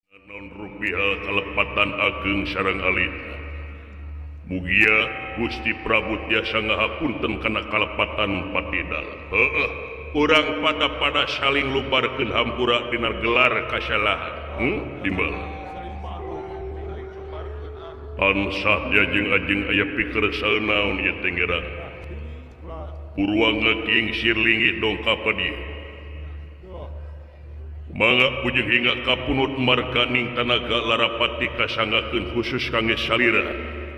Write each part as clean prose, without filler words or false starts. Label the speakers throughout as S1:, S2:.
S1: Non rupiah kalepatan ageng sareng alita. Mugia Gusti Prabu tiasa ngahapunten kana kalepatan pati dalem. Heeh, urang pada-pada saling lubarkeun hampura dina gelar kasalahan. Timbal. Tansah diajeng-ajeng aya pikersal naon ieu teh ngerang. Purwa ngakingsir linggih dongkap ka dieu. Mangga pujeng hingga kapunut marganing tanaga larapati kasanggakeun khusus kangge salira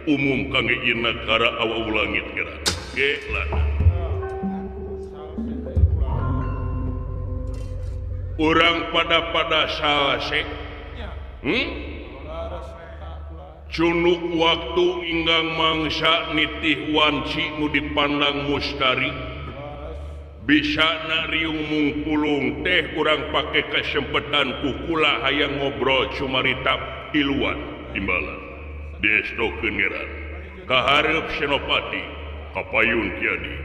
S1: umum kangge ieu nagara awaw langit kira. Ge lana. Urang pada-pada salase. Cunuk waktu inggang mangsa nitih wanci nu dipandang mustari. Bisa na riung mungpulung teh urang pake kesempatan kukula hayang ngobrol cumarita tiluan timbalan diestokeun ngeran kahareup Senopati kapayun kiadi.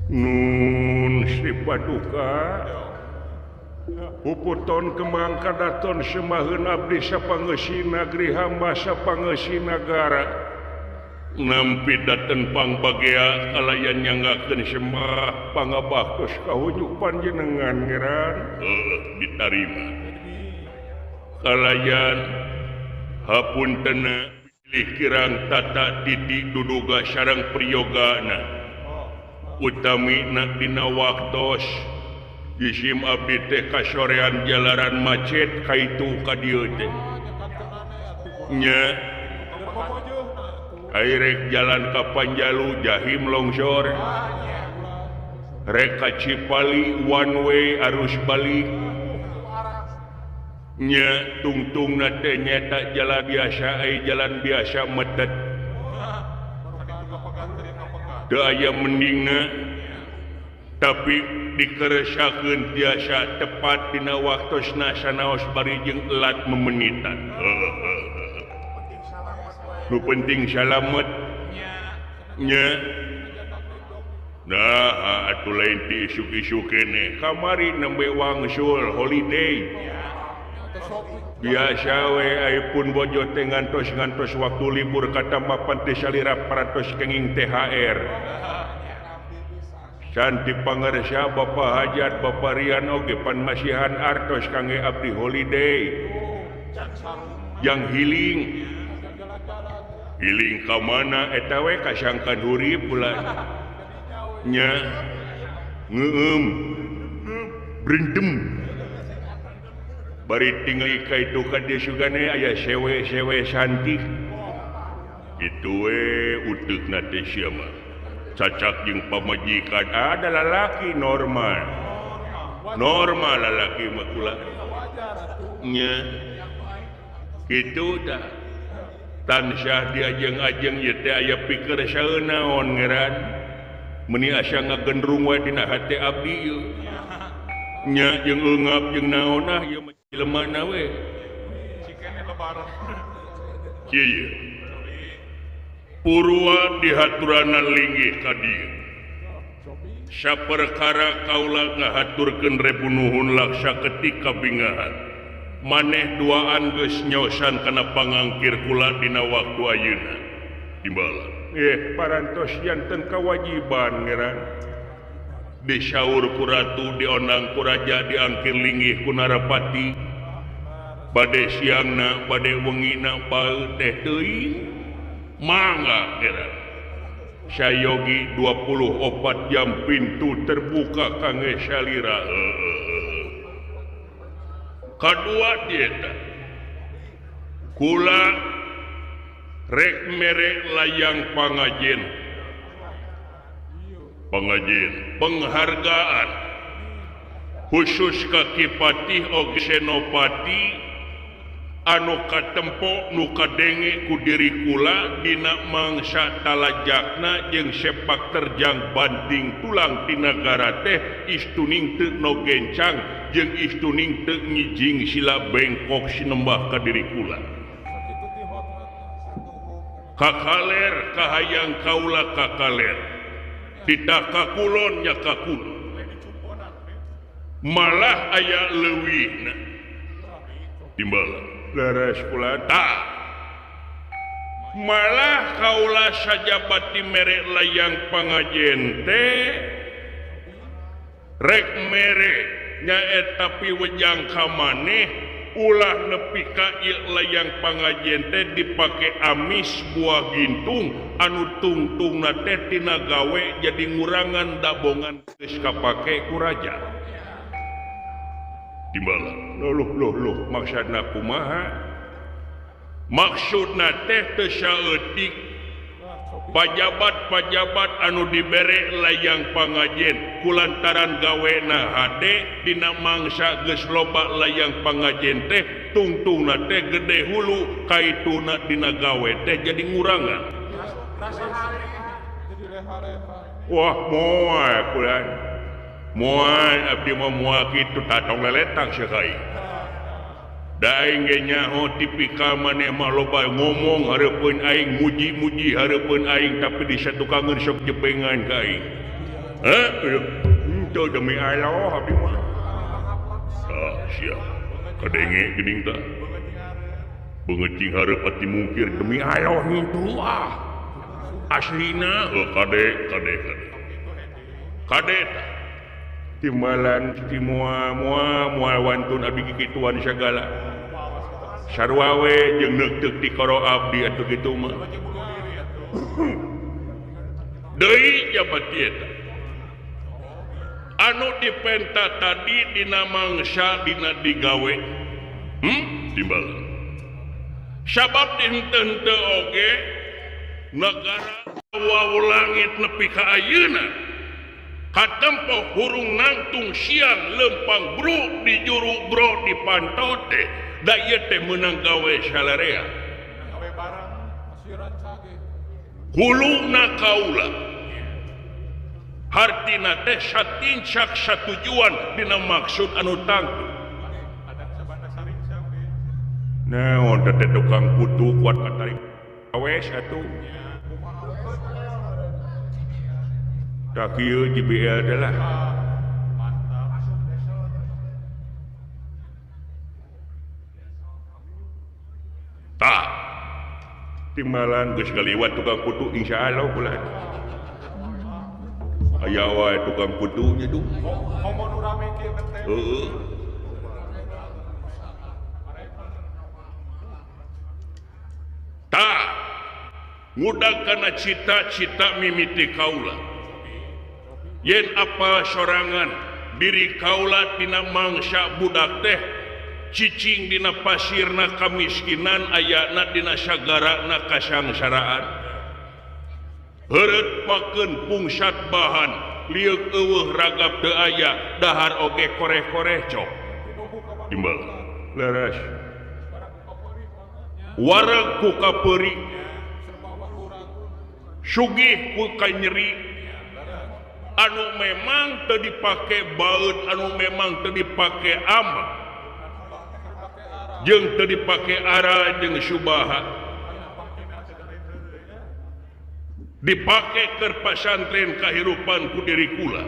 S1: Nun si paduka Puputon kembang kadaton semaheun abdi sapangeusi nagri hamba sapangeusi nagara nampi daten pangbagea kalayan nyanggakeun semah pangabaktos kahunjuk panjenengan ngeran ditarima kalayan hapuntena bilih kirang tata titi duduga sareng priyogana utamina dina waktos Isim abdi teh kasorean jalaran macet kaitu ka dieu teh. Nya. Ai rek jalan ka Panjalu jahim longsor. Rek ka Cipali one way arus balik. Nya tungtungna teh nyata jalan biasa ai jalan biasa metet. Teu aya mendingna tapi dikeresakeun biasa tepat dina waktosna sanaos bari jeung elat memenitan. Nu penting salamet nya. Nah atuh lain ti isuk-isuk keneh kamari nembe wangsul holiday. Biasa we ai pun bojo teh ngantos-ngantos waktu libur katamba teh salira paratos kenging THR. Santi pangersa Bapak Hajat Bapak Rian oge pan masihan artos kangge abdi holiday. Yang healing. Healing ka mana eta we kasangkan hurip bulan. Nya ngeueum brendem. Bari tingali ka itu ka dieu sugane aya sewe-sewe santik. Itu we uteukna teh sia mah. Cacak jeung pamajikan ada lalaki normal. Normal lalaki mah kula. Nya. Kitu tah. Tansah diajeng-ajeng ieu teh aya pikir saeunaon ngeran. Meuni asa ngagendrung we dina hate abdi ieu. Nya jeung eungap jeung naon ah ieu mah jelema we.
S2: Cikene lebaran.
S1: Kieu. Purwa dihaturanan linggih ka dieu. Saperkara kaula ngahaturkeun rebu nuhun laksa ketika bingahan. Maneh duaan geus nyosan kana pangangkir kula dina waktu ayeuna. Timbalan. Parantos janten kawajiban ngeran. Disaur ku ratu, diondang ku raja, diangkir linggih ku narapati. Bade siangna, bade wengina bae teh teuing. Mangga kira sayogi 24 jam pintu terbuka kangge salira. Kadua dieta kula rek mere layang pangajen pangajen penghargaan khusus ka Ki Patih oge Senopati anu katempo nu kadenge ku diri kula dina mangsa talajakna jeung sepak terjang banting tulang ti nagara teh istuning teu no gencang jeung istuning teu ngijing sila bengkok sinembah ka diri kula. Kakaler kahayang kaula kakaler. Titah kakulon nya kakulon. Malah aya leuwihna. Timbalan. Leres kula tah. Malah kaula sajabat dimere layang pangajen teh rek mere nyaeta piwejang ka maneh ulah nepi ka layang pangajen teh dipake amis buah gintung anu tungtungna teh tina gawe jadi ngurangan dabongan geus kapake ku raja. Timbalan. Loh loh loh maksudna kumaha? Maksudna teh teu saeutik pajabat-pajabat anu dibere layang pangajen kulantaran gawena hade dina mangsa geus loba layang pangajen teh tungtungna teh gede hulu kaituna dina gawe teh jadi ngurangan. Wah moal kulan moal abdi mah moal kitu tatong leletang sakai. Da aing ge nyaho tipikal maneh mah loba ngomong hareupeun aing muji-muji hareupeun aing tapi di satukangeun sok jepengan ka aing. Heh, henteu demi Allah abdi mah. Ah, sia. Kadenge geuning tah. Beungeucing hareup ati mungkir demi Allah henteu ah. Aslina heuh kade kade kade. Kade tah. Timbalan ti moal moal moal wantun abdi kikituan sagala. Sarua we jeung neukteuk ti koro abdi atuh kitu mah. Deui jabat eta. Anu dipenta tadi dina mangsa dina digawe. Timbalan. Sabab dihenteu-henteu oge negara wau langit nepi ka ayeuna. Katempo hurung nangtung siang lempang bro di juru bro di pantau teh da ieu teh meunang gawe salarea. Huluna kaula hartina teh satincak satujuan dina maksud anu tangtu. Naon teh tukang kutu kuat katarik awes atuh. Tak kieu JBL teh lah. Tah. Timbalan geus ngaliwat tukang kutu insyaallah kula. Aya wae tukang kutu nya duh.
S2: Komo nu rame kieu teh.
S1: Heeh. Tah. Ngudag kana cita-cita mimiti kaula. Yen apa sorangan diri kaula tina mangsa budak teh cicing dina pasirna kamiskinan ayana dina sagarana kasangsaraan. Heureut pakeun pungsat bahan lieuk eueuh ragap teu aya dahar oge koreh-koreh cok. Timbal leres. Wareg ku kapeuri sugih ku kanyeri anu memang teu dipake baeud anu memang teu dipake ambek jeung teu dipake ara jeung subaha dipake keur pasantren kahirupan ku diri kula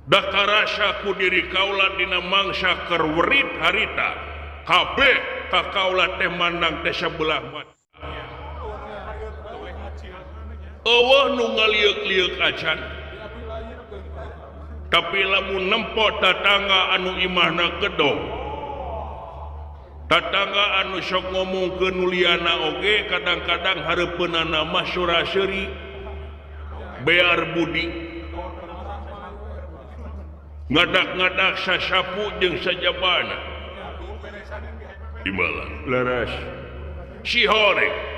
S1: da karasa ku diri kaula dina mangsa keur werit harita kabeh ka kaula teh mandang teh sabelah mata. Eueuh nu ngalieuk-lieuk acan tapi lamun nempo tatangga anu imahna gedong tatangga anu sok ngomongkeun nu liana oge kadang-kadang hareupeunana mah sura-seuri bear budi ngadak-ngadak sasapu jeung sajabana timbalan leres si hore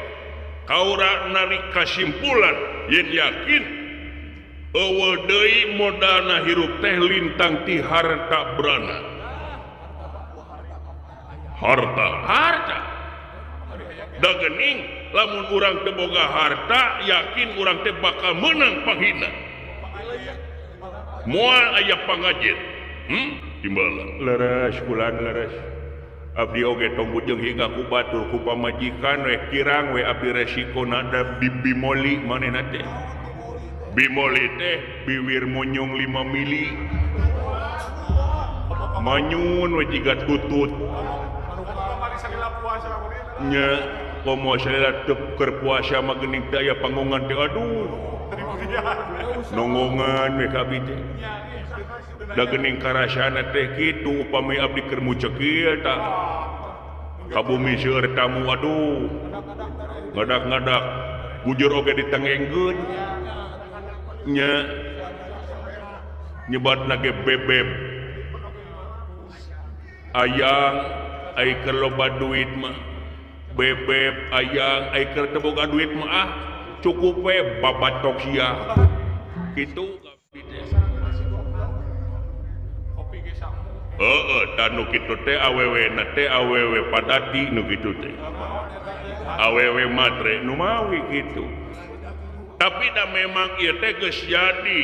S1: kaura narik kasimpulan yen yakin eueuh deui modalna hirup teh lintang ti harta brana. Harta harta da geuning lamun urang teu boga harta yakin urang teh bakal meunang panghina moal aya pangajen. Timbalan leres kulan leres. Abdi oge tong bujeng hingga ku batur ku pamajikan we kirang we abdi resiko nada bimoli manehna teh. Bimoli teh biwir monyong 5 mili. Manyun we jiga tutut. Nya komo salila teu keur puasa mah geuning teh aya panggongan teh aduh. Nonggongan we ka abdi teh. Da geuning karasana teh kitu upami abdi keur mucekil tah. Ka bumi seueur tamu aduh. Ngadak-ngadak bujur oge ditengengkeun. Nya nyebatna ge bebeb. Ayang ai keur loba duit mah bebeb ayang ai keur teu boga duit mah ah cukup we babatok sia. Kitu heeh dan nu kitu teh awewe na teh awewe padati nu kitu teh. Awewe matre nu mawi kitu. Tapi da memang ieu teh geus jadi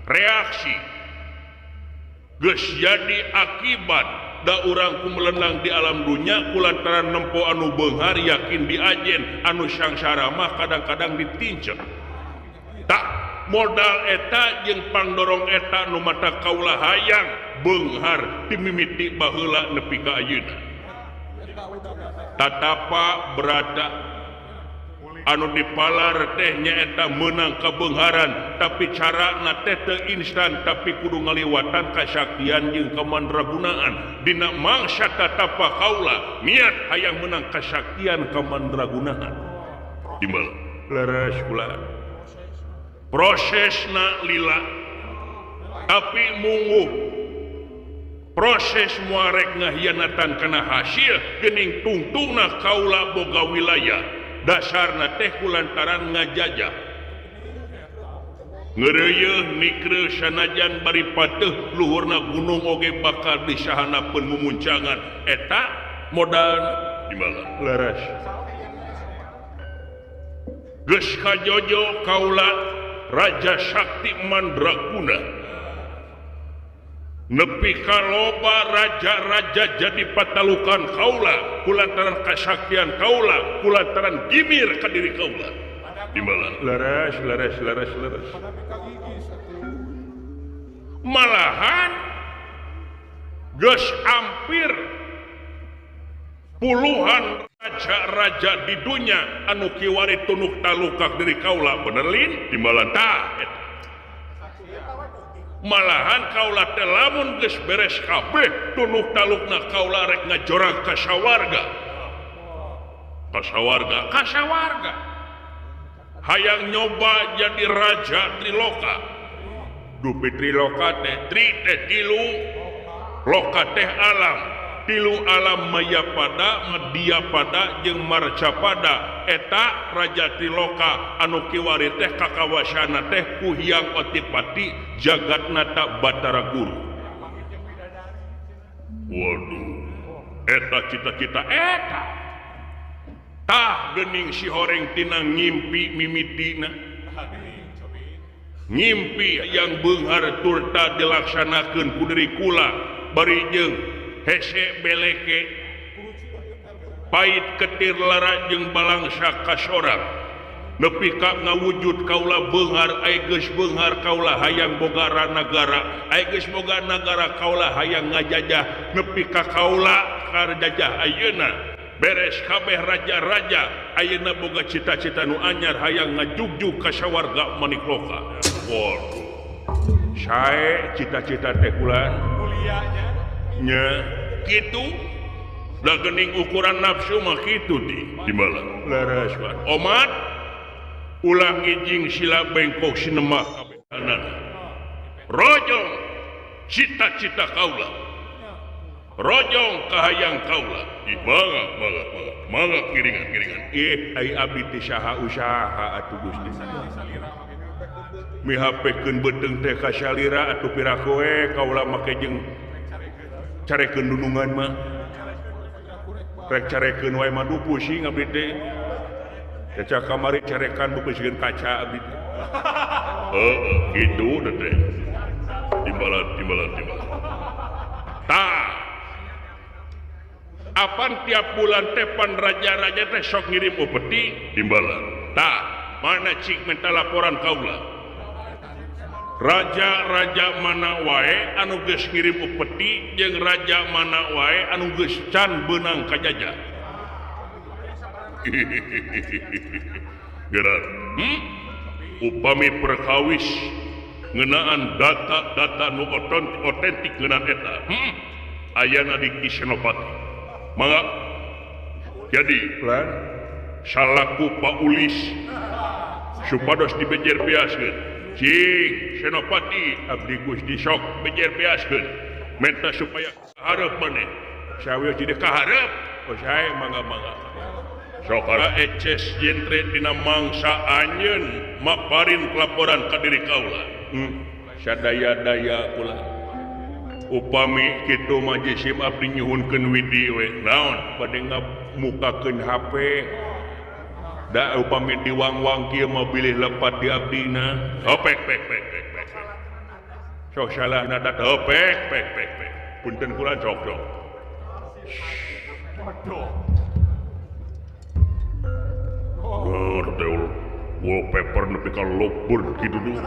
S1: reaksi. Geus jadi akibat da urang kumelenang di alam dunya kulantaran nempo anu beunghar yakin diajen anu sangsara mah kadang-kadang ditincek. Tak modal eta jeung pangdorong eta nu mata kaula hayang beunghar dimimiti baheula nepi ka ayeuna. Tatapa berata anu dipalar teh nyaeta meunang kabeungharan tapi carana teh teu instan tapi kudu ngaliwatan kasaktian jeung kamandragunaan. Dina mangsa tatapa kaula niat hayang meunang kasaktian kamandragunaan. Timbal leres kula. Prosesna lila tapi mungguh proses muarek ngahianatan kana hasil geuning tungtungna kaula boga wilayah dasarna teh kulantaran ngajajah ngeureuyeun mikreu sanajan bari pateuh luhurna gunung oge bakal disahanapeun mumuncangan eta modal dimana leres geus kajojo kaula Raja Sakti Mandraguna nepi ka loba raja-raja jadi patalukan kaula kulantaran kasaktian kaula kulantaran gimir ka diri kaula dimana leres leres leres leres malahan geus hampir puluhan raja-raja di dunia anu kiwari tunuk talukak diri kaula bener lin timbalan tah malahan kaula teh lamun geus beres kabeh tunuk talukna kaula rek ngajorag ka sawarga ka sawarga ka sawarga hayang nyoba jadi raja Triloka dupi Triloka teh tri teh tilu loka teh alam tilu alam maya pada media pada jeung marca pada eta raja Triloka anu kiwari teh kakawasana teh ku Hyang Otipati Jagatnata Batara Guru. Waduh eta cita-cita eta tah geuning si horeng tina ngimpi mimitina ngimpi yang beunghar turta dilaksanakeun ku diri kula bari jeung hese beleke pait ketir lara jeung balangsa kasorang nepi ka ngawujud kaula beunghar ai geus beunghar kaula hayang boga nagara ai geus boga nagara kaula hayang ngajajah nepi ka kaula karjajah ayeuna beres kabeh raja-raja ayeuna boga cita-cita nu anyar hayang ngajugjug ka sawarga manikloka. Waduh sae cita-cita teh kula
S2: mulianya
S1: nya kitu da geuning ukuran nafsu mah kitu di timbalan leres omat ulah ngijing sila bengkok sinemah kabehanana rojong cita-cita kaula rojong kahayang kaula ih mangga mangga mangga mangga kiringan kiringan ih ai abdi teh saha usaha atuh Gusti mihapekeun beuteung teh ka salira atuh piraku we kaula make jeung carekeun dunungan mah rek carekeun wae mah duh pusing abdi teh kaca kamari carekan beupeuskeun kaca abdi teh heuh kitu teh timbalan timbalan timbalan tah Apan tiap bulan tepan raja-raja teh sok ngirim upeti timbalan. Tah, mana cik minta laporan kaula. Raja-raja mana wae anu geus ngirim upeti jeung raja mana wae anu geus can beunang kajajah. Gerak. Upami perkawis ngeunaan data-data nu otentik ngeunaan eta. Ayana di Ki Senopati. Mangga. Jadi plan salaku paulis supados dibejer beaskeun. Cing Senopati abdi Gusti sok bejer beaskeun. Menta supaya hareup maneh. Sawios jadi kahareup, oh sae mangga-mangga. Sokara eces jentre dina mangsa anjeun maparin laporan ka diri kaula. Sadaya-daya kula. Upami kitu mah jisim abdi nyuhunkeun widi we. Naon bade ngamukakeun HP. Da upami diwangwang kieu mah bilih lepat di abdina. Oh pek pek pek pek pek. Sok salahna da teu pek pek pek pek. Punten kula sok sok.
S2: Waduh.
S1: Wallpaper nepi ka lobur kitu duh.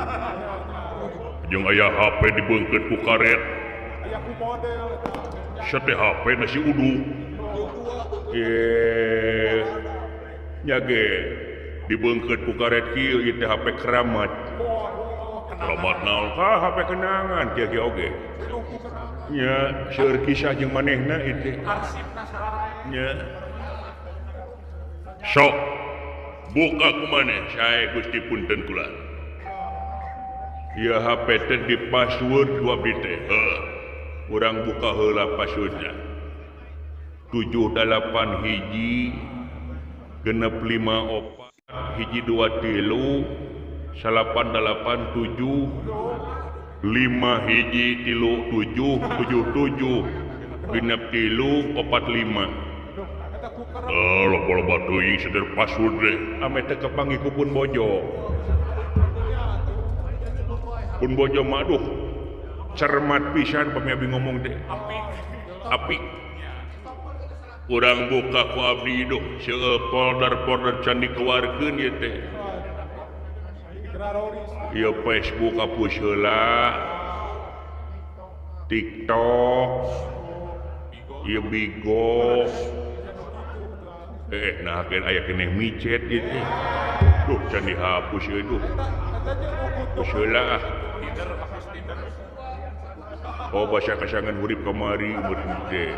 S1: Jeung aya HP dibeungkeut ku karet.
S2: Aya ku model eta.
S1: Sate HP nasi uduk. Nya ge dibeungkeut ku karet kieu ieu teh HP keramat. Keramat naon ka HP kenangan kieu ge oge. Nya seueur kisah jeung manehna ieu teh.
S2: Arsipna sararae.
S1: Nya. Sok buka ku maneh sae Gusti punten kula. Ieu HP teh di password ku abdi teh. Heuh. Urang buka heula passwordna. 78 hiji genep 5 4 hiji 2 3 8 8 7 5 hiji 3 7 7 7 genep 3 4 5. Oh, loba-loba teuing seder password deh. Ame teh kapanggih ku pun bojo. Pun bojo mah aduh cermat pisan pami abdi ngomong teh. Apik. Urang buka ku abdi duh seueur folder-folder can dikeluarkeun ieu teh. Ieu Facebook hapus heula. TikTok. Ieu Bigo. Nah kan aya keneh micet ieu teh. Duh can dihapus ieu duh. Hapus heula ah. Oh basa kasangan hurip kamari meureun teh.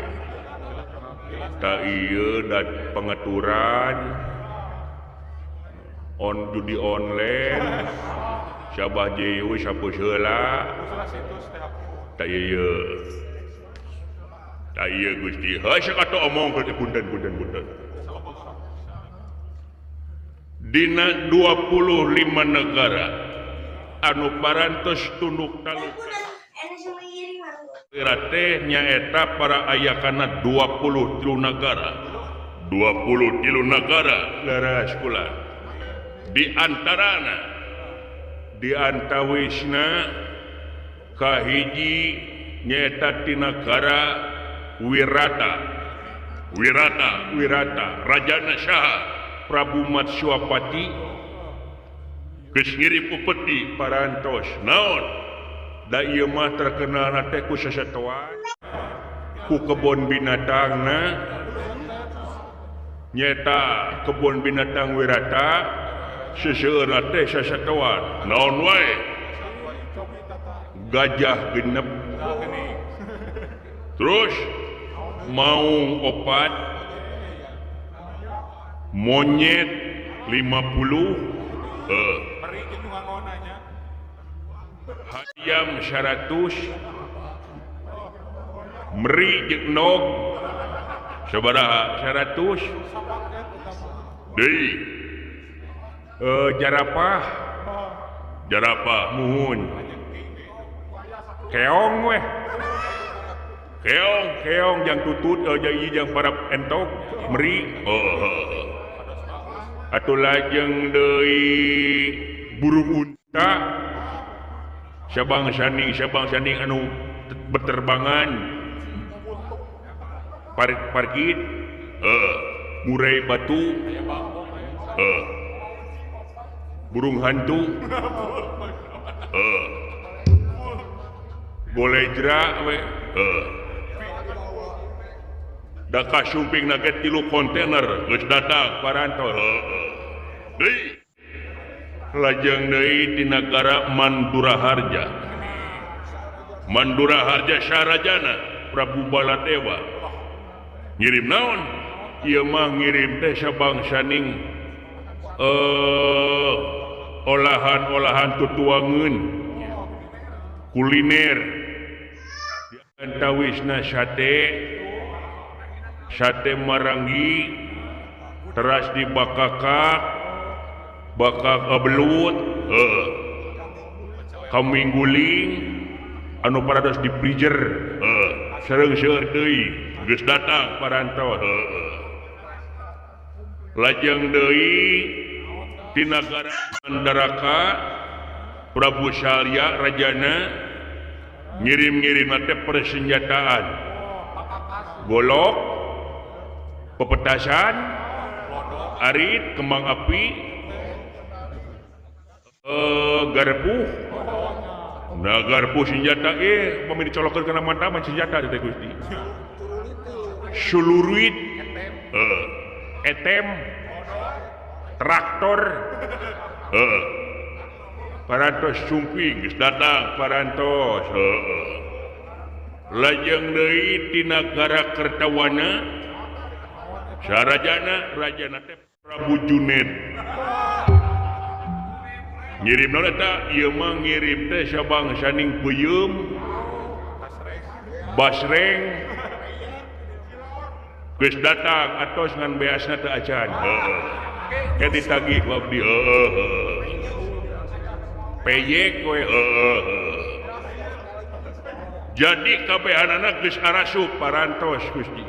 S1: Ta ieu dat pengaturan on judi online Sabah jeui hapus heula. Ta ieu. Ta ieu Gusti. Heuh sok atuh omongkeun punten punten punten. Dina 25 negara anu parantos tunduk taluk teh nyaeta para ayakana 23 negara 23 negara leres kula di antarana di antawisna kahiji nyaeta ti nagara Wirata Wirata Wirata Rajana Syaha Prabu Matsyapati geus ngirim upeti parantos naon da ieu mah terkenalna teh ku sasatoan ku kebon binatangna nyeta kebon binatang Wirata seseueurna teh sasatoan naon wae gajah genep terus maung opat monyet 50 hayam 100 meri jeung nog sabaraha 100 deui jarapah jarapah muhun keong weh keong keong jang tutut ieu jang para entok meri atuh lajeng deui burung unta sabang saning anu beterbangan Parkit murai batu burung hantu golejra we da kasumping na ge 3 kontainer geus datang parantos deui lajeng deui di nagara Manduraharja. Manduraharja Sarajana Prabu Baladewa ngirim naon? Ieu mah ngirim teh sabangsaning olahan-olahan tutuangeun kuliner antawisna sate sate maranggi teras dibakakak bakak belut kambing guling anu parados di freezer sareng seueur deui geus datang parantos lajeng deui di nagara Mandaraka Prabu Salya rajana ngirim-ngirim teh persenjataan golok pepetasan arit kembang api garpu nah garpu senjata pami dicolokkeun kana mata mah senjata teh Gusti suluruit etem traktor parantos sumping geus datang parantos lajeng deui di nagara Kertawana sarajana rajana teh Prabu Junet ngirim naon eta ieu mah ngirim teh sabangsaning peuyeum basreng geus datang atos ngan beasna teu acan heuh ditagih ku abdi heuh peyek we heuh jadi kabehanana geus arasup parantos Gusti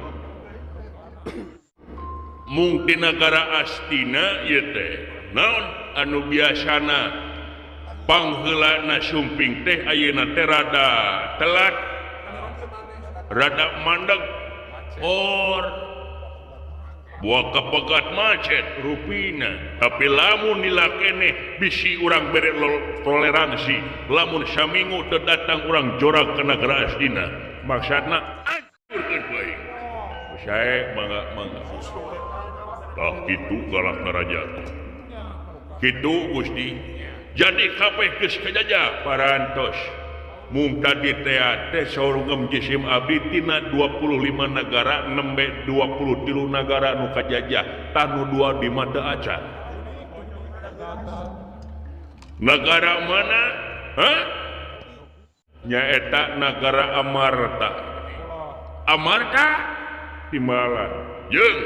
S1: mung di nagara Astina ieu teh naon anu biasana pangheulana sumping teh ayeuna teh rada telat rada mandeg or buah kapegat macet rupina tapi lamun nila keneh bisi urang bere toleransi lamun saminggu teu datang urang jorag ke nagara Astina maksudna hancurkeun bae sae mangga mangga tah kitu galakna raja kitu Gusti jadi kabeh geus kajajah parantos mung tadi teh saurungem jisim abdi tina 25 nagara nembe 23 nagara nu kajajah tanu 2 di mata acan nagara mana hah nyaeta nagara Amarta Amarta Timbalan jeung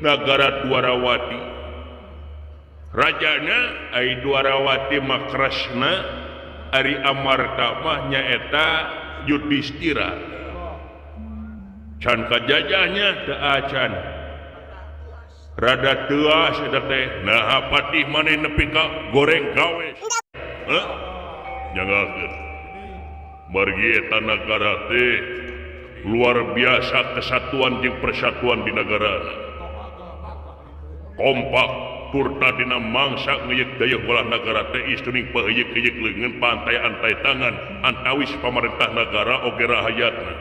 S1: nagara Dwarawati rajana ai Dwarawati mah Kresna ari Amarta mah nyaeta Yudhistira can kajajahnya teu acan rada teuas eta teh naha patih maneh nepi ka goreng gawe heuh nyangakeun margi eta nagara teh luar biasa kesatuan jeung persatuan di nagarana kompak turta dina mangsa ngeyek dayeuh bola nagara teh istuning paheuyeuk-heuyeuk leungeun pantai antai tangan antawis pamarentah nagara oge rahayatna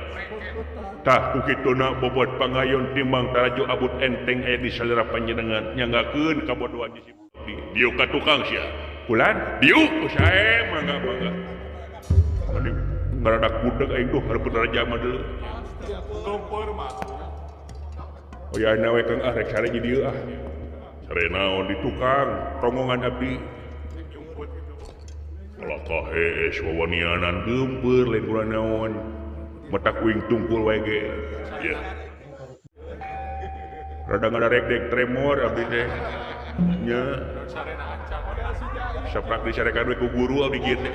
S1: tah ku kituna bobot pangayon timbang taraju abut enteng aya di salira panjenengan nyanggakeun kabodohan di diuk ka tukang sia kulan diuk ku sae mangga mangga mani ngaradak budeg aing duh hareupeun raja mah deuleu oh ya na we Kang ah rek sare di dieu ah sare naon di tukang rongongan abdi kalau kahees wawanianan geumpeur lain kula naon matak uing tungkul wae ge ya rada ngadarek-dek tremor abdi teh nya saprak disarekan we ku guru abdi kieu teh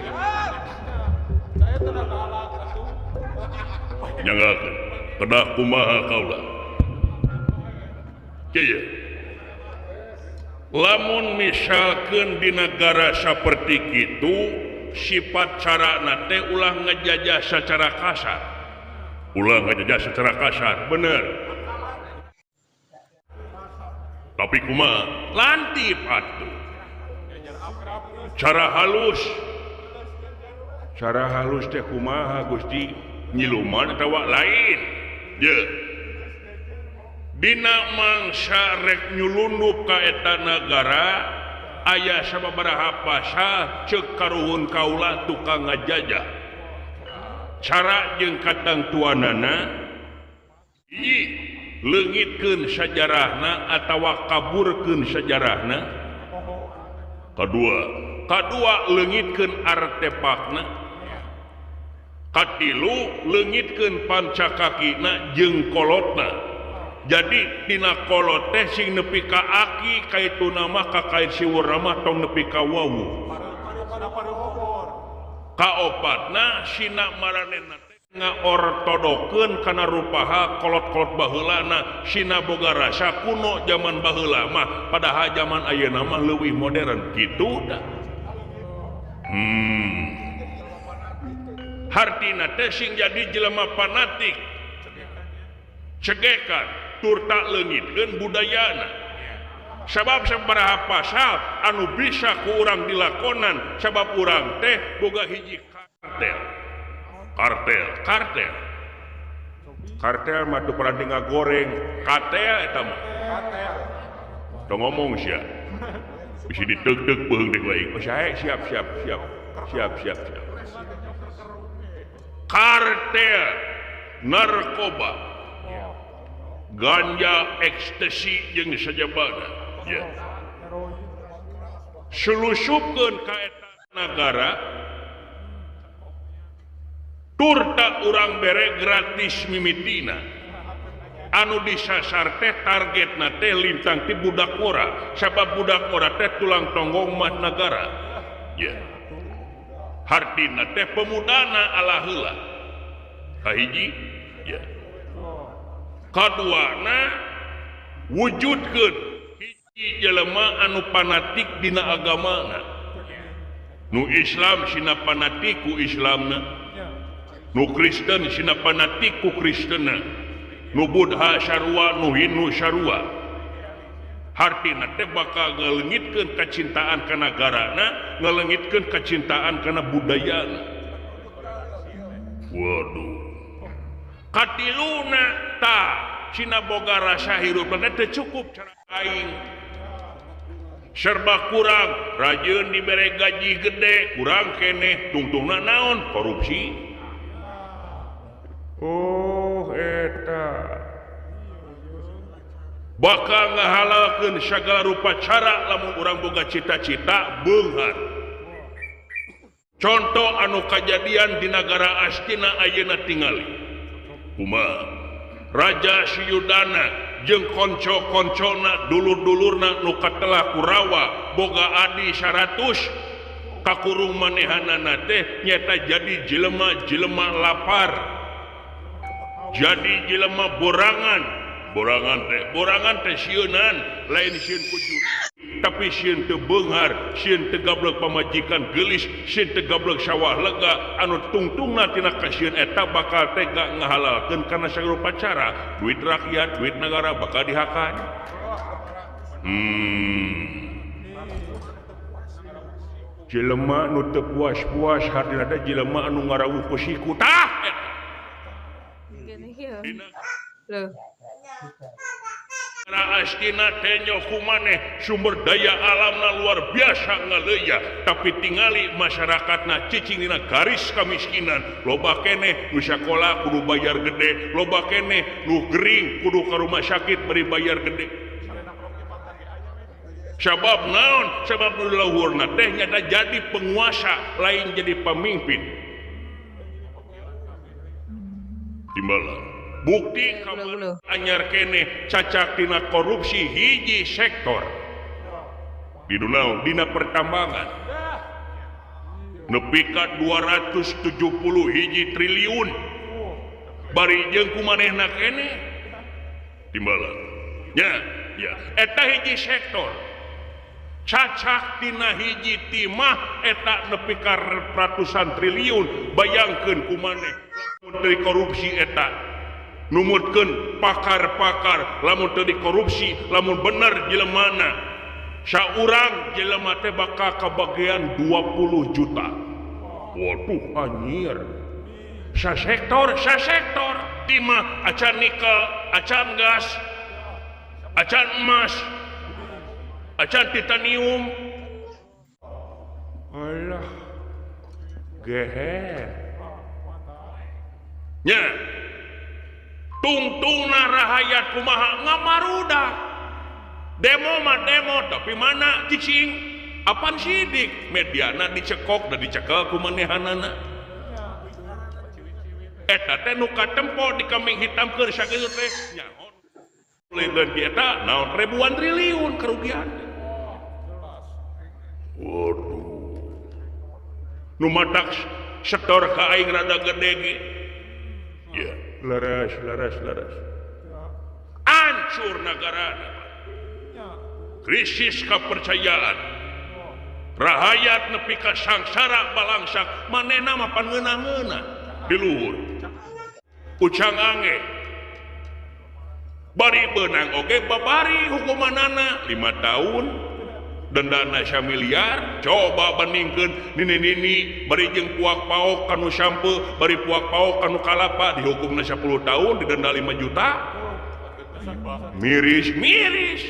S1: nyanggakeun kedah kumaha kaula kieu lamun misalkeun di negara saperti kitu sifat carana teh ulah ngejajah secara kasar Ulah ngajajah secara kasar, bener. Tapi kumaha? Lantip atuh. Cara halus. Cara halus teh kumaha Gusti? Nyiluman atawa lain? Ye. Dina mangsa rek nyulundup ka eta nagara aya sababaraha pasal ceuk karuhun kaula tukang ngajajah. Cara jeung katangtuanana hiji leungitkeun sajarahna atawa kaburkeun sajarahna. Kadua leungitkeun artefakna. Katilu leungitkeun pancakakina jeung kolotna. Jadi tina kolot teh sing nepi ka aki kaituna mah ka kait siwur mah tong nepi ka wawu. Kaopatna sina maranehna teh ngaortodokeun kana rupaha kolot-kolot baheulana, sina boga rasa kuno zaman baheula mah padahal zaman ayeuna mah leuwih modern kitu da. Hartina teh sing jadi jelema fanatik, cegekan turta leungitkeun budayana. Sabab sabaraha pasal anu bisa ku urang dilakonan sabab urang teh boga hiji kartel. Kartel. Kartel mah teu pernah ngagoreng, kartel eta mah. Tong ngomong sia. Bisi diteuk-teuk beuheung deui aing. Oh, sae siap. Kartel narkoba, ganja, ekstasi jeung sajabana. Ya. Selusupkeun ka eta nagara turta urang bere gratis mimitina. Anu disasar teh targetna teh lintang ti budak ngora, sabab budak ngora teh tulang tonggong mah nagara. Ya. Hartina teh pemudana ala heula. Kahiji, ya. Kaduana wujudkeun hiji jelema anu fanatik dina agamana. Nu Islam sina fanatik ku Islamna, nu Kristen sina fanatik ku Kristenna, nu Buddha sarua, nu Hindu sarua. Hartina teh bakal ngaleungitkeun kacintaan ka nagarana, ngaleungitkeun kacintaan kana budayana. Waduh. Katiluna ta sina boga rasa hirup teh cukup cara aing. Serba kurang, rajin dibere gaji gede, kurang keneh, tungtungna naon? Korupsi. Oh eta. Bakal ngahalalkeun sagala rupa cara lamun urang boga cita-cita beunghar. Contoh anu kajadian di nagara Astina ayeuna tingali. Kumaha? Raja Suyudana jeung konco-koncona dulur-dulurna nu katelah Kurawa boga adi 100 kakurung manehanana teh nyata jadi jelema-jelema lapar, jadi jelema borangan. Borangan teh sieunan, lain sieun ku juri, tapi sieun teu beunghar, sieun teu gablek pamajikan geulis, sieun teu gablek sawah lega anu tungtungna tina kasieun eta bakal tega ngahalalkeun kana sagala cara, duit rakyat, duit negara bakal dihakan. Jelema nu teu puas-puas hartina teh jelema anu ngarawuh ku siku tah eta.
S3: Loh.
S1: Astina tenyo kumaneh sumber daya alamna luar biasa ngaleya, tapi tingali masyarakatna cicing dina garis kamiskinan. Loba keneh nu sakola kudu bayar gede, loba keneh nu gering kudu ka rumah sakit bari bayar gede. Sabab naon? Sabab nu luhurna teh nyata jadi penguasa lain jadi pemimpin. Timbalan bukti kamar anyar keneh cacak tina korupsi hiji sektor di dunia dina pertambangan nepi ka 270 hiji triliun bari jeung kumanehna keneh timbalan nya ya eta hiji sektor cacak tina hiji timah eta nepi ka ratusan triliun. Bayangkeun kumaneh Dari korupsi eta numutkeun pakar-pakar lamun teu dikorupsi lamun bener jelemana saurang jelema teh bakal kabagian 20 juta. Waduh anjir. Sasektor timah acan nikel, acan gas, acan emas, acan titanium. Alah geher. Nya tungtungna rahayat kumaha ngamarudak. Demo mah demo tapi mana cicing apan sidik mediana dicekok da dicekel ku manehanana. Eta teh nu katempo di kambing hitam keur sakitu teh nyaho leungeun eta naon ribuan triliun kerugian. Waduh nu matak setor ka aing rada gede ge ya leres leres leres hancur negarana. Krisis kepercayaan rahayat nepi ka sangsara balangsak manehna mah pangeunah-ngeunah di luhur ucang ange bari beunang oge babari hukumanana 5 tahun dendana samiliar. Coba bandingkeun nini-nini bari jeung puak paok kanu sampe bari puak paok kanu kalapa dihukumna 10 tahun didenda 5 juta. Miris miris.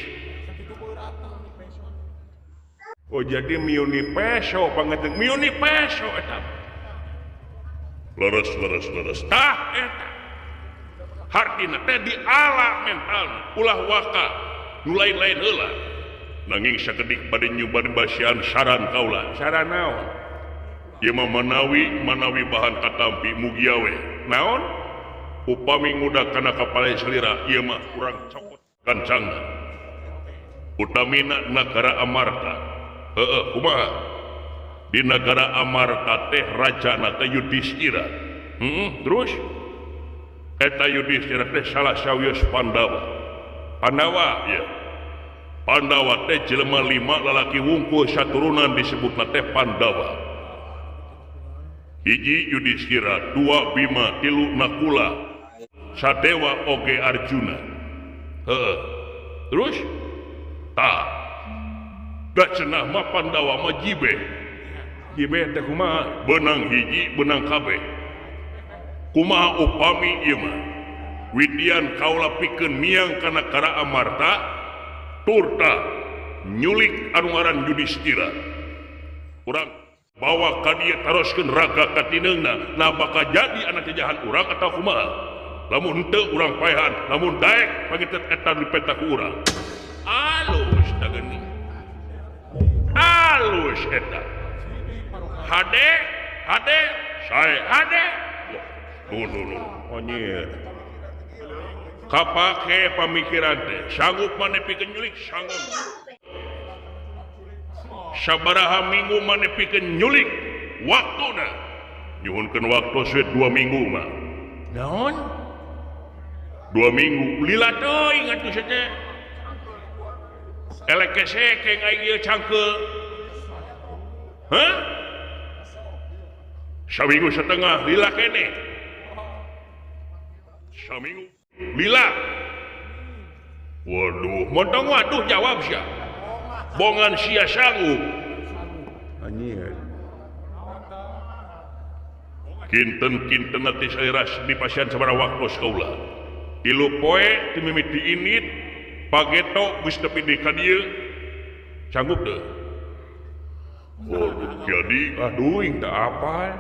S1: Oh jadi miuni peso pangeun miuni peso eta leres leres leres tah eta hartina teh diala mentalna ulah waka nu lain-lain heula nanging sakedik bade nyuban basian saran kaula saran naon ieu mah manawi bahan katampi mugia we naon upami ngudak kana kapale salira ieu mah kurang cokot kancangna utamina nagara Amarta. Heeh kumaha di nagara Amarta teh rajana teh Yudhistira. Terus eta Yudhistira teh salah sawios Pandawa. Pandawa ya. Pandawa teh jelema 5 lalaki wungkul saturunan disebutna teh Pandawa. Hiji Yudhistira, 2 Bima, 3 Nakula, Sadewa oge Arjuna. Heeh. Terus tah da cenah mah Pandawa mah jibe. Jibe teh kumaha? Beunang hiji, beunang kabeh. Kumaha upami ieu mah? Widian kaula pikeun miang kana Kara Amarta turta nyulik anu ngaran Yudhistira. Urang bawa ka dieu taroskeun raga katineungna, nah bakal jadi anak jajahan urang atau kumaha? Lamun henteu urang paehan, lamun daek pangiteu eta dipenta ku urang. Alus da geuning. Alus eta. Hade, hade, sae hade. Nuh nuh nuh, anjir. Kapake pamikiran teh, sanggup maneh pikeun nyulik sanggup. Sabaraha minggu maneh pikeun nyulik waktuna. Nyuhunkeun waktu suwe 2 minggu mah. Naon? 2 minggu lila teuing atuh teh. Elek kesekeng aing ieu cangkeul. Hah? Saminggu setengah lila keneh. Saminggu lila. Waduh, montong waduh jawab sia. Bongan sia sanggup. Anjir. Kinten-kinten nanti saya di pasien sabaraha waktu kaula. 3 poe ti mimiti init pageto geus tepi di ka dieu. Sanggup teu? Waduh, jadi aduh ing teu apal.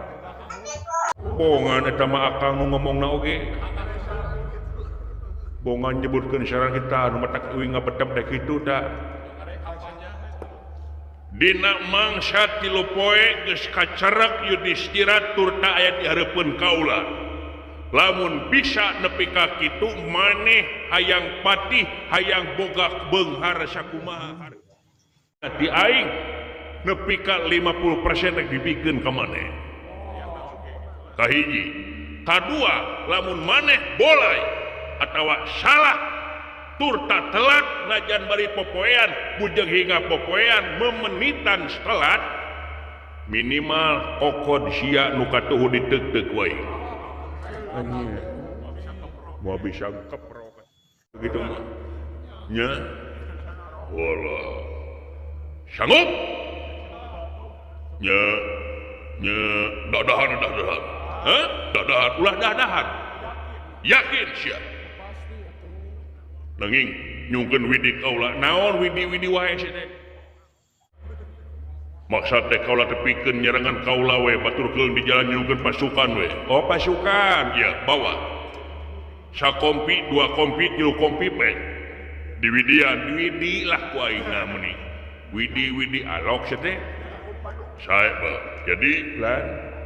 S1: Bongan eta mah akang nu ngomongna oge. Bongan nyebutkeun saran kita nu matak uing ngabetep dek kitu da. Dina mangsa 3 poe geus kacerek Yudhistira turta aya di hareupeun kaula. Lamun bisa nepi ka kitu maneh hayang patih hayang boga beunghar sakumaha. Di aing nepi ka 50% rek dibikeun ka maneh. Kahiji, kadua lamun maneh bolai atawa salah turta telat najan bari popoean bujeng hingga popoean memenitan telat minimal kokod sia nu katuhu diteuk-teuk wae. Anjing. Moal bisa keprok. Gitu mah. Nya. Walah. Sanggup? Nya. Nya dadahan dadahan. Hah? Dadahan ulah dadahan. Yakin sia. Nanging nyungkeun widi kaula. Naon widi-widi wae sia teh? Maksud teh kaula tepikeun nyerangan kaula we baturkeun di jalan nyungkeun pasukan we. Oh pasukan, ya bawa. Sakompi, dua kompi, tilu kompi pe. Diwidian, diwidi lah ku aing meni. Widi-widi alok sia teh. Sae ba. Jadi lan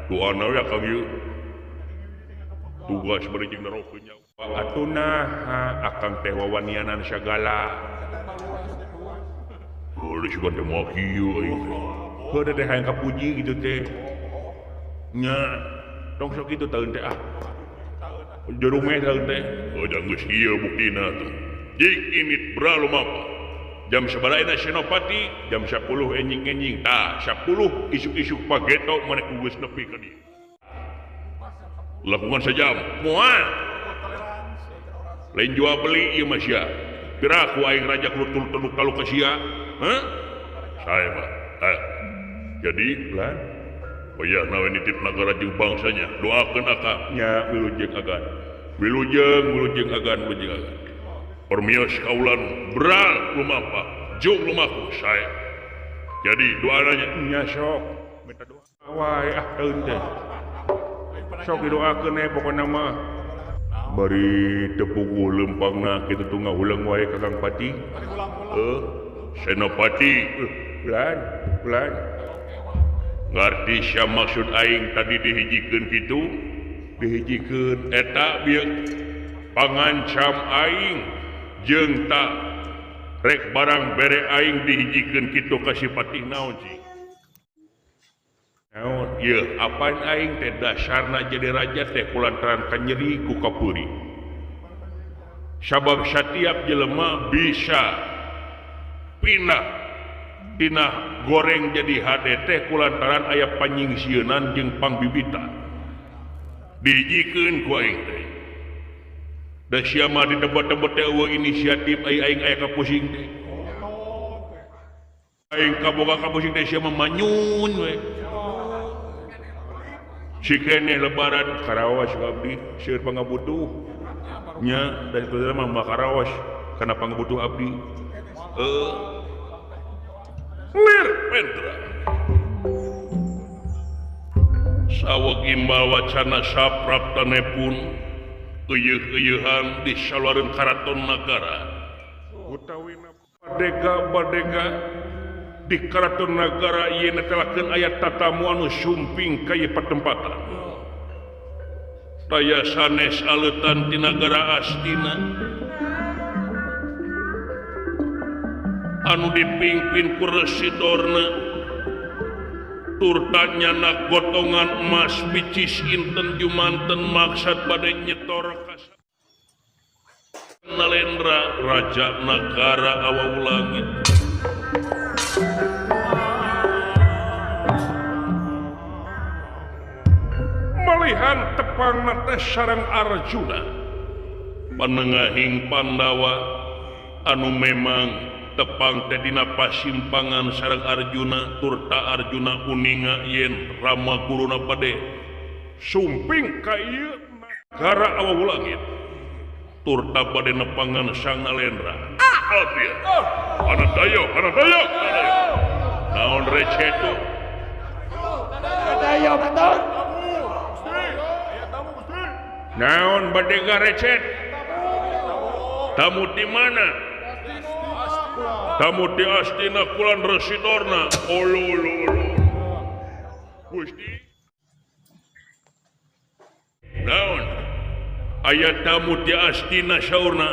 S1: doana we akang ieu. Tugas bari jeung narokeun nyawa. Atuh naha akang teh wawanianan sagala. Heuh sugan teh moal kieu aing teh. Heuh teh hayang kapuji gitu teh. Nya, tong sok kitu taeun teh ah. Jurumeh taeun teh. Oh geus ieu buktina tuh. Jik init bralumapa. Jam sabaraha Senopati? Jam 10 enjing-enjing. Tah, 10 isuk-isuk pageto maneh geus nepi ka dieu. Lakukan sejam. Moal. Lain jual beli ieu mah sia. Piraku aing raja klutul teluk taluk ka sia. Hah? Sae mah. Jadi lan oh ya nawe nitip nagara jeung bangsanya doakeun akang nya wilujeng agan wilujeng wilujeng agan wilujeng agan permios kaulan beral lumampa jung lumaku sae. Jadi doananya nya sok minta doa wae ah taeun teh sok didoakeun we pokona mah bari teu puguh leumpangna kitu tuh ngahuleng wae ka Kang Pati. Heuh Senopati lan lan ngarti sia maksud aing tadi dihijikeun kitu dihijikeun eta bieu pangancam aing jeung tak rek barang bere aing dihijikeun kitu ka si Patih naon sih naon ieu apaan aing teh dasarna jadi raja teh kulantaran kanyeri ku kapuri sabab satiap jelema bisa pindah dina goreng jadi HDT kulantaran aya panyingsieunan jeung pangbibitan dihijikeun ku aing teh da sia mah ditebet-tebet teh eueuh inisiatif ai aing aya kapusing teh aing kaboga kapusing teh sia mah manyun we si keneh lebaran karawas abdi seueur pangabutuh nya da saudara mah karawas kana pangabutuh abdi Lir Pendra saweg imbal wacana sapraptane pun eueuh-eueuhan di saluareun karaton nagara utawi badega-badega di karaton nagara ieu netelakeun aya tatamu anu sumping ka ieu patempatan taya sanes aleutan ti nagara Astina anu dipimpin ku Resi Dorna turta nyanak gotongan emas picis inten jumanten maksad bade nyetor ka Nalendra raja nagara awau langit. Malihan tepang teh sareng Arjuna panengahing Pandawa anu memang tepang teh dina pasimpangan sareng Arjuna turta Arjuna uninga yen Rama guruna bade sumping ka ieu nagara awau langit turta bade nepangan Sang Nalendra. Ah dia Anadayo Anadayo naon receh tuh
S2: Anadayo betul
S1: naon badega recet tamu di mana? Tamu di Astina kulan Residorna. Olo olo olo. Gusti. Naon? Aya tamu di Astina saurna.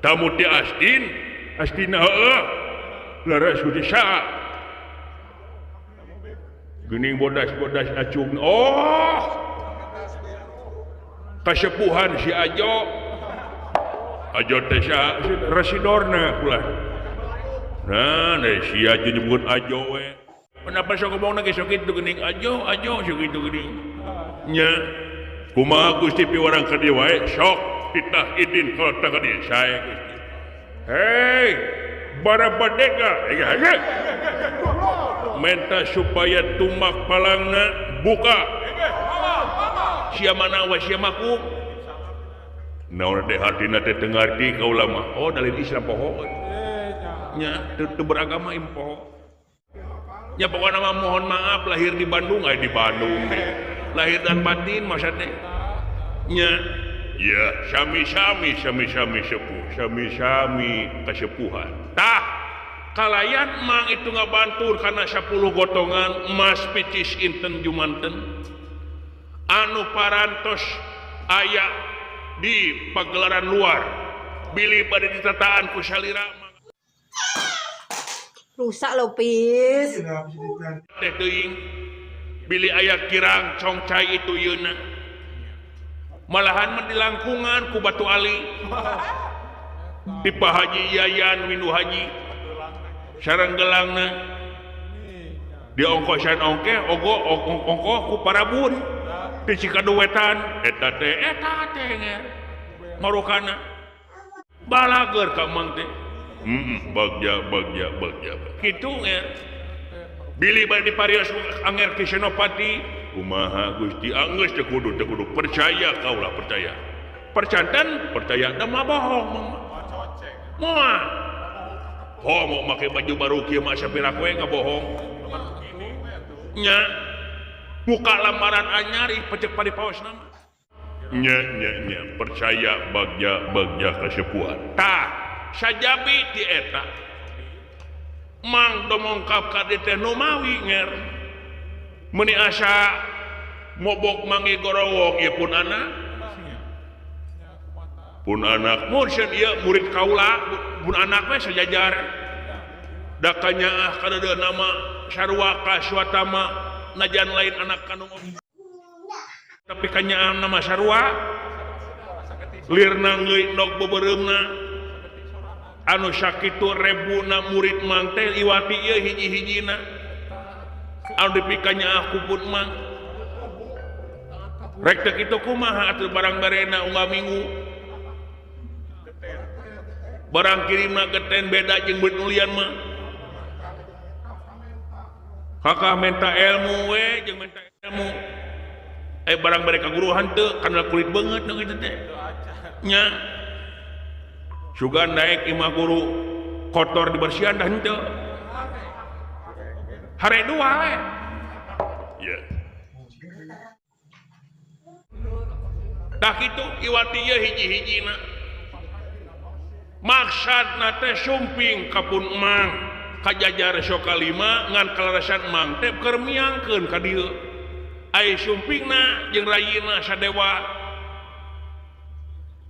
S1: Tamu di Astin, Astina heueuh. Leres Gusti saha? Geuning bodas-bodas acung. Oh. Kasepuhan si Ajo. Ajo teh saha? Residorna ulah. Nah, si Ajo nyebut Ajo we. Kenapa sok ngomongna ge sok kitu geuning Ajo, Ajo sok kitu geuning. Nya. Kumaha Gusti piwarang ka dieu wae sok titah idin kalau ka dieu sae Gusti. Hei bara badega menta supaya tumak palangna buka. Sia mana wa sia maku naon teh hartina teh teu ngarti kaula mah. Oh dalil Islam poho nya teu beragama im poho. Nya pokona mah mohon maaf lahir di Bandung aya di Bandung deh. Lahir dan batin masa teh nya ya sami-sami sami-sami sepuh sami-sami kasepuhan. Tah kalayan mang itu ngabantur kana 10 gotongan emas picis inten jumanten anu parantos aya di pagelaran luar bilih bade ditataan ku salira
S3: rusak lho pis
S1: teh teuing bilih aya kirang congcai itu yeuna malahan mah dilangkungan ku Batu Ali di Pak Haji Yayan Windu Haji sareng gelangna diongkosan ongke ogo ongkoh ku parabun di Cikaduwetan eta teh marukana balager ka mang teh bagja bagja bagja kitu nger bilih bade diparios anger ki Senopati kumaha Gusti anggeus teu kudu percaya kaula percaya percanten percaya da mah bohong moal homo make baju baru kieu mah sapira kowe ngabohong nya muka lamaran anyar ih pecek padi paos nama nya nya nya percaya bagja bagja kasepuhan tah sajabi ti eta mang domongkap ka dieu teh nu mawi nger meuni asa mobok mangi gorowok ieu pun anak mursyid ieu murid kaula pun anak we sajajar da kanyaah kana nama Sarwa ka Swatama najan lain anak kandung tapi kanyaah nama Sarwa lirna ngeuy nok bebereumna anu sakitu rebuna murid mang teh liwati ieu hiji-hijina anu dipikanyaah ku pun mang rek teh kitu kumaha atuh barang barena unggal minggu barang kirimna geten beda jeung beut nulian mah kakak minta ilmu we jeung minta ilmu barang bare kaguruhan teu kana kulit beungeut nu kitu teh nya sugan naik imah guru kotor dibersihan dah henteu hare dua we ya tah kitu iwati ieu hiji-hijina maksudna teh sumping ka pun emang kajajar sokalima ngan kalarasan emang teh keur miangkeun ka dieu ai sumpingna jeung rayina sadewa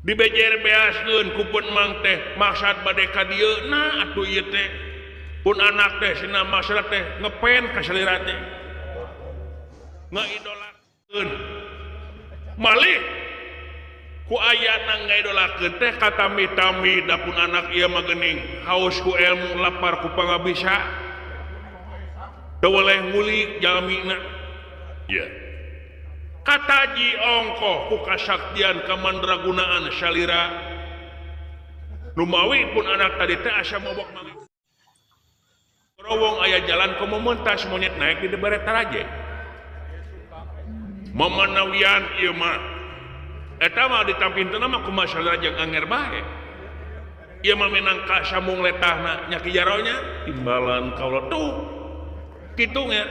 S1: dibejer beaskeun ku pun emang teh maksud bade ka dieu na atuh ieu teh pun anak teh sina maksud teh ngepen ka salira teh ngaidolakeun malih ku ayana ngaidolakeun teh katami-tami da pun anak ieu mah geuning haus ku ilmu lapar ku pangabisa teu weleh ngulik jalmina ya kataji ongkoh ku kasaktian kamandragunaan salira numawi pun anak tadi teh asa mobok mangga rowong aya jalan komunitas monyet naik di debere taraje memanawian ieu mah eta mah ditampinteuna mah kumaha salira jeung anger bae ieu mah minang ka samung letahna nya ki jaronya timbalan kaula tuh kitu nya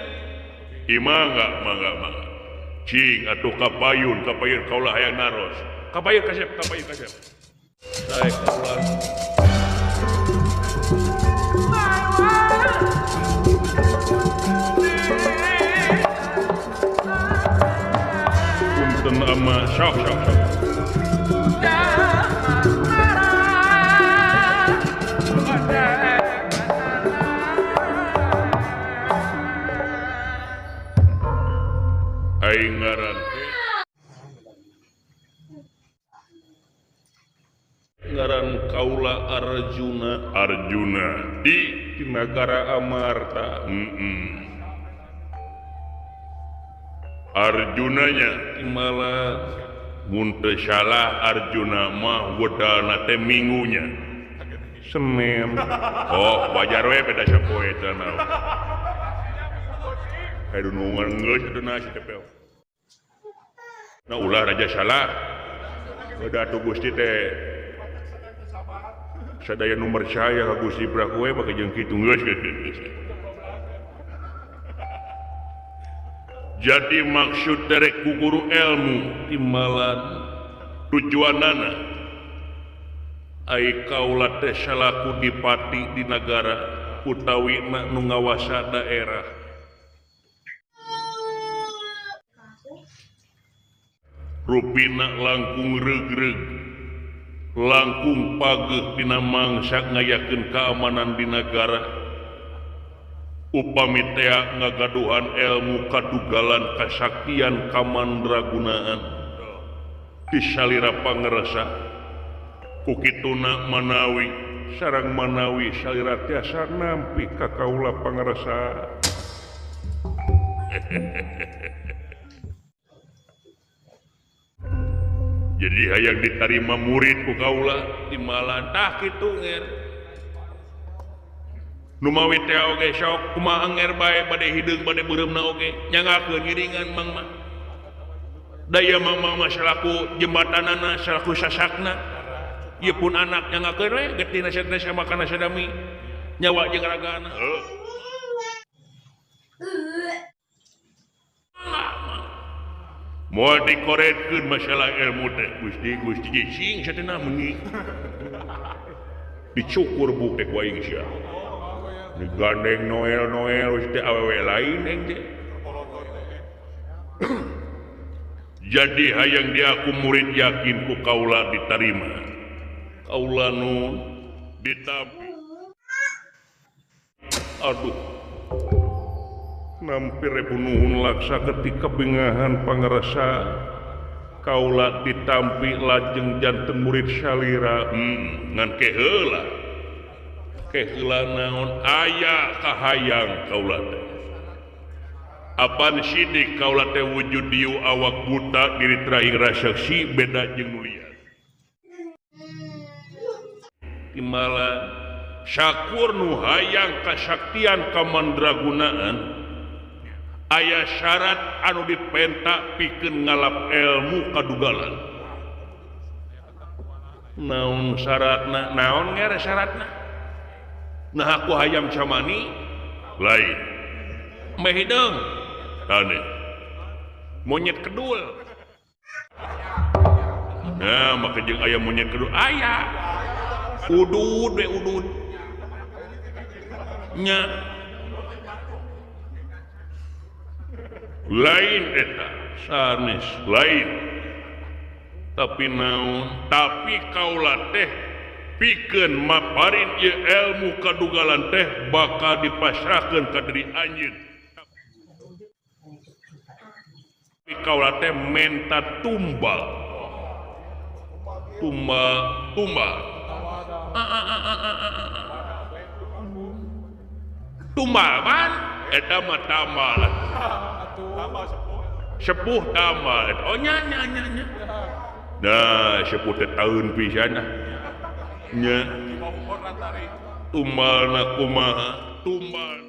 S1: imah enggak mangga mangga cing atuh kapayun kapayun kaula hayang naros kapayun kasep kapayun kasep sae kaula punten ama sok sok sok aing ngaran ngaran kaula Arjuna Arjuna di nagara Amarta. Arjunanya malah mun teu salah Arjuna mah wedalna teh minggunya Senin. Oh wajar we beda sapoe teh naon. Dunungan geus atuh na si teh. Nah ulah raja salah. Udah atuh Gusti teh sadaya nu percaya ka Gusti Prabu we make jeung kitu geus geus. Jadi maksud derek ku guru ilmu timbalan tujuanana ai kaula teh salaku dipati di nagara utawi nu ngawasa daerah. Rupina langkung regreg langkung pageuh dina mangsa ngayakeun keamanan di nagara. Upami tea ngagaduhan ilmu kadugalan kasaktian kamandragunaan disalira pangersa ku kituna manawi sareng manawi salira tiasa nampi ka kaula pangersa. Jadi hayang ditarima murid ku kaula timbalan tah kitu nger. Numawi teh oge sok kumaha anger bae bade hideung bade beureumna oge nyangakeun ngiringan mang mah. Daya mamang mah salaku jembatanana salaku sasakna. Ieu pun anak nyangakeun we getina satna sama kana sadami nyawa jeung ragana. Moal dikoretkeun masalah ilmu teh Gusti Gusti sing satena meuni. Dicukur buk teh ku aing sia. Digandeng Noel Noel teh awewe lain aing teh. Jadi hayang dia aku murid yakin ku kaula ditarima. Kaula nu ditampi. Aduh. Nampi rebunuhun laksa ketika bingahan pangersa kaula ditampi lajeng janten murid salira. Ngan keheula. Keheula naon aya kahayang kaula teh. Apan sidik kaula teh wujud dieu awak buta diri teraing rasaksi beda jeung nu lian. Timbalan syakur nu hayang kasaktian kamandragunaan aya syarat anu dipenta pikeun ngalap ilmu kadugalan. Naon syaratna? Naon ngere syaratna? Nah aku hayam camani lain meh hideung tane monyet kedul. Nah maka jeung aya monyet kedul aya udud we udud nya lain eta sanes lain tapi naon tapi kaula teh pikeun maparin ieu ilmu kadugalan teh bakal dipasrahkeun ka diri anjeun. Tapi kaula teh menta tumbal. Tumbal, tumbal. Tumbal man eta mah tambal. Sepuh tambal. Oh nya nya nya nya. Nah, sepuh teh taun pisan ah. Nya tumbalna kumaha tumbal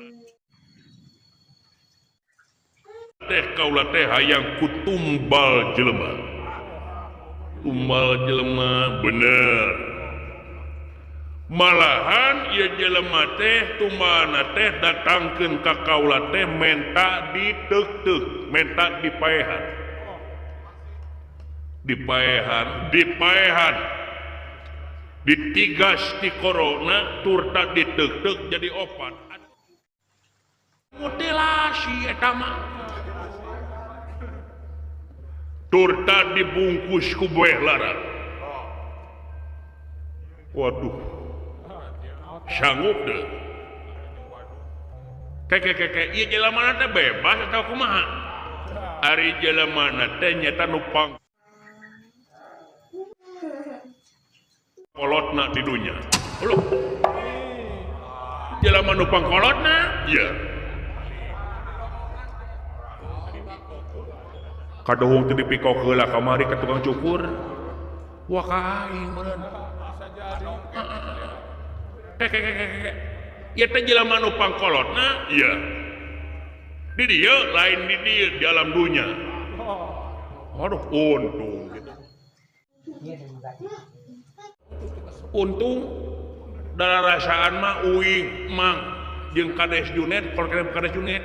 S1: teh kaula teh hayang ku tumbal jelema tumbal jelema bener malahan ieu jelema teh tumbalna teh datangkeun ka kaula teh menta diteuk-teuk menta dipaehan dipaehan dipaehan ditigas di corona turta ditek-tek jadi opat mutilasi eta mah turta dibungkus ku bueh larang. Waduh sanggup deh keke ieu jelema teh bebas atau kumaha ari jelema teh nyata nu pang kolotna di dunya. Loh. Jelema nu pangkolotna? Iya. Kadohong teu dipikok heula kamari ka tukang cukur. Wah ka aing meureun. Kek. Ieu teh jelema nu pangkolotna? Iya. Di dieu lain di dieu di alam dunya. Aduh untung gitu. Untung dararasaan mah uing mang jeung Kades Junet, kalau Kades Junet.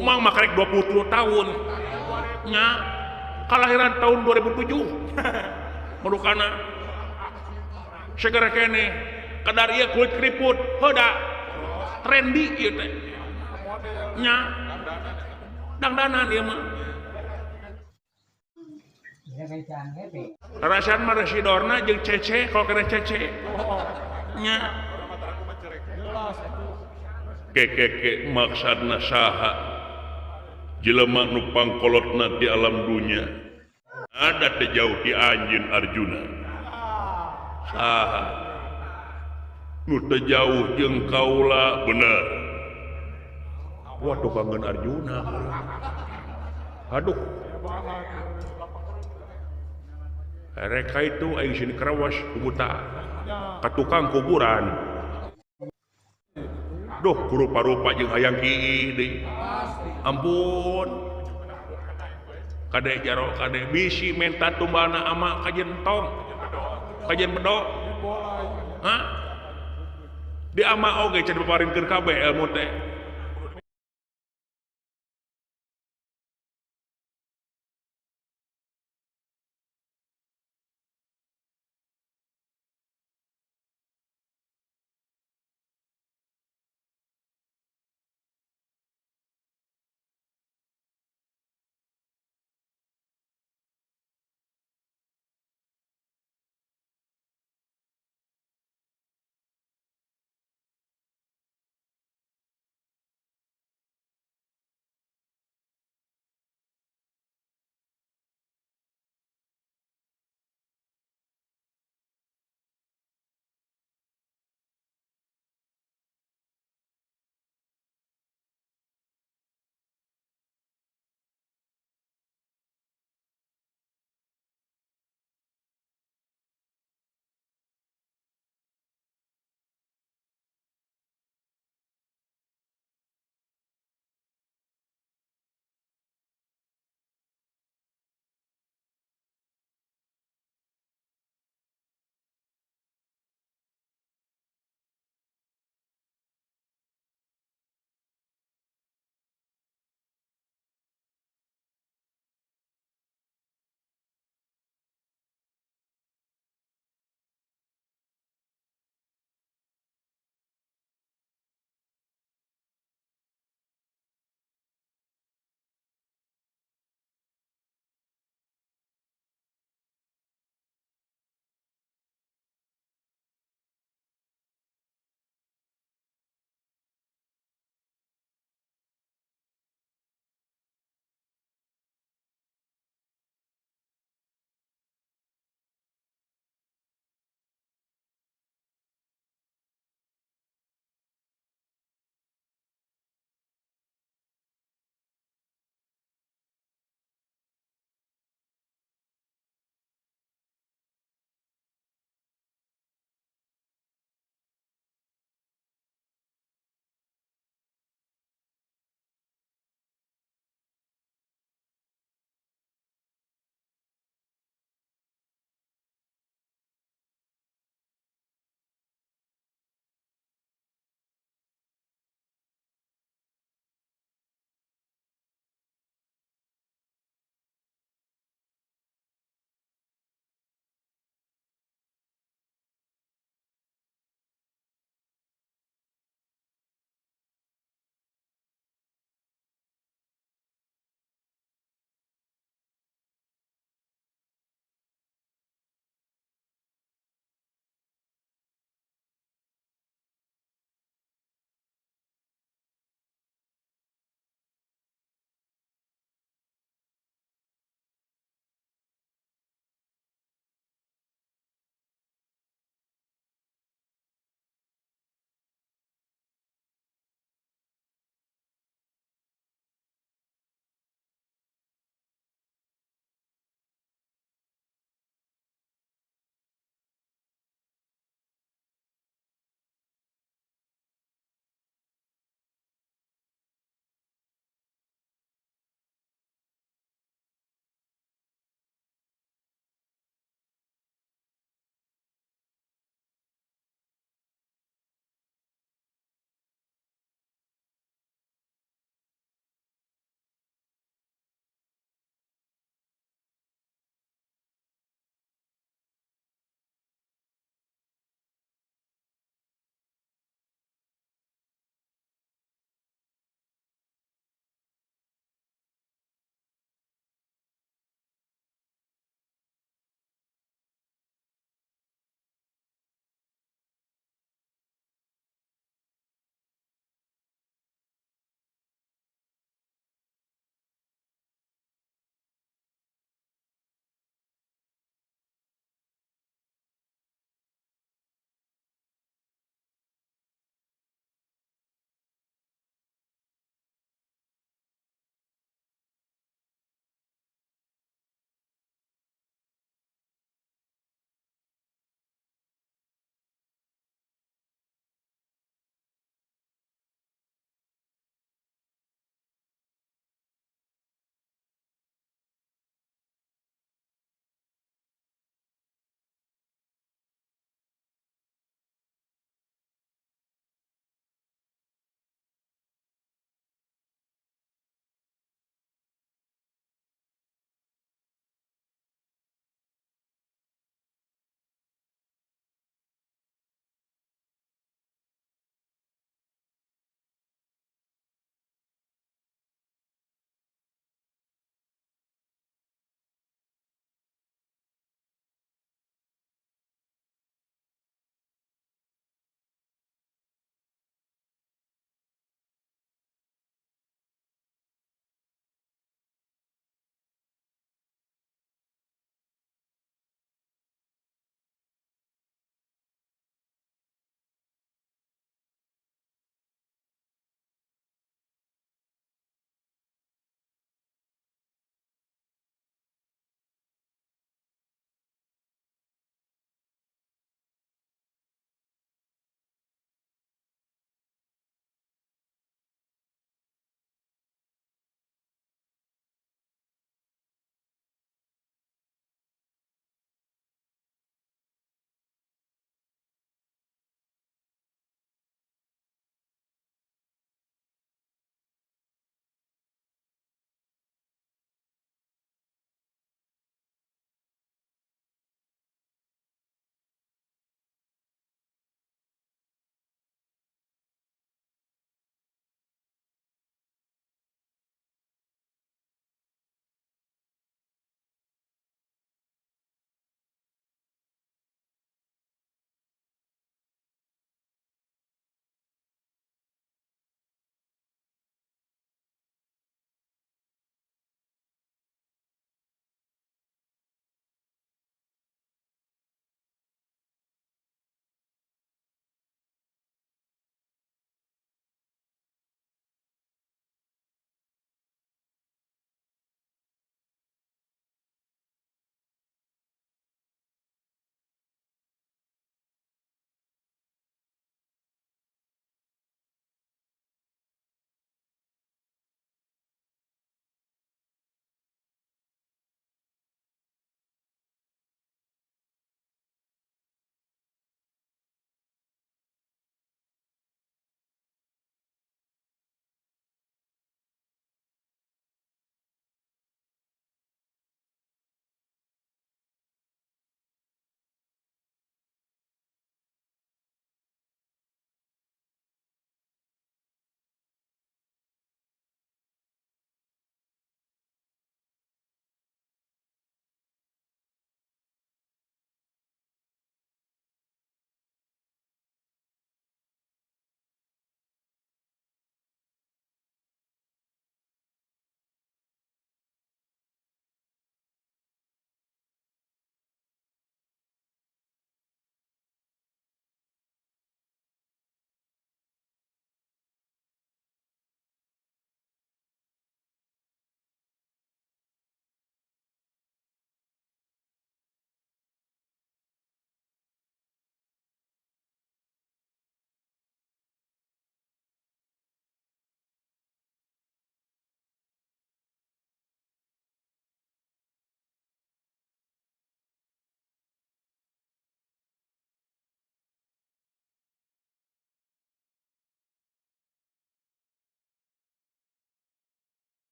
S1: Mang mah karek 23 tahun. Nya kalahiran tahun 2007. Merukana segera kene kadar ieu kulit keriput heuda trendy ieu teh. Nya dangdanan ieu mah. Rasaan mah residorna jeung cece kalau kena cece. Nya kekeke maksudna saha jelema nu pangkolotna di alam dunya ada teu jauh ti anjeun Arjuna saha nu teu jauh jeung kaula bener. Waduh kangen Arjuna. Aduh reka itu aing sini kerawas kubuta ka tukang kuburan. Duh kurupa-rupa jeung hayang kiih deui. Ampun. Kade jaro kade bisi menta tumbana ama kajen tong. Kajen bedok. Hah? Di ama oge can dipaparinkeun kabeh ilmu teh.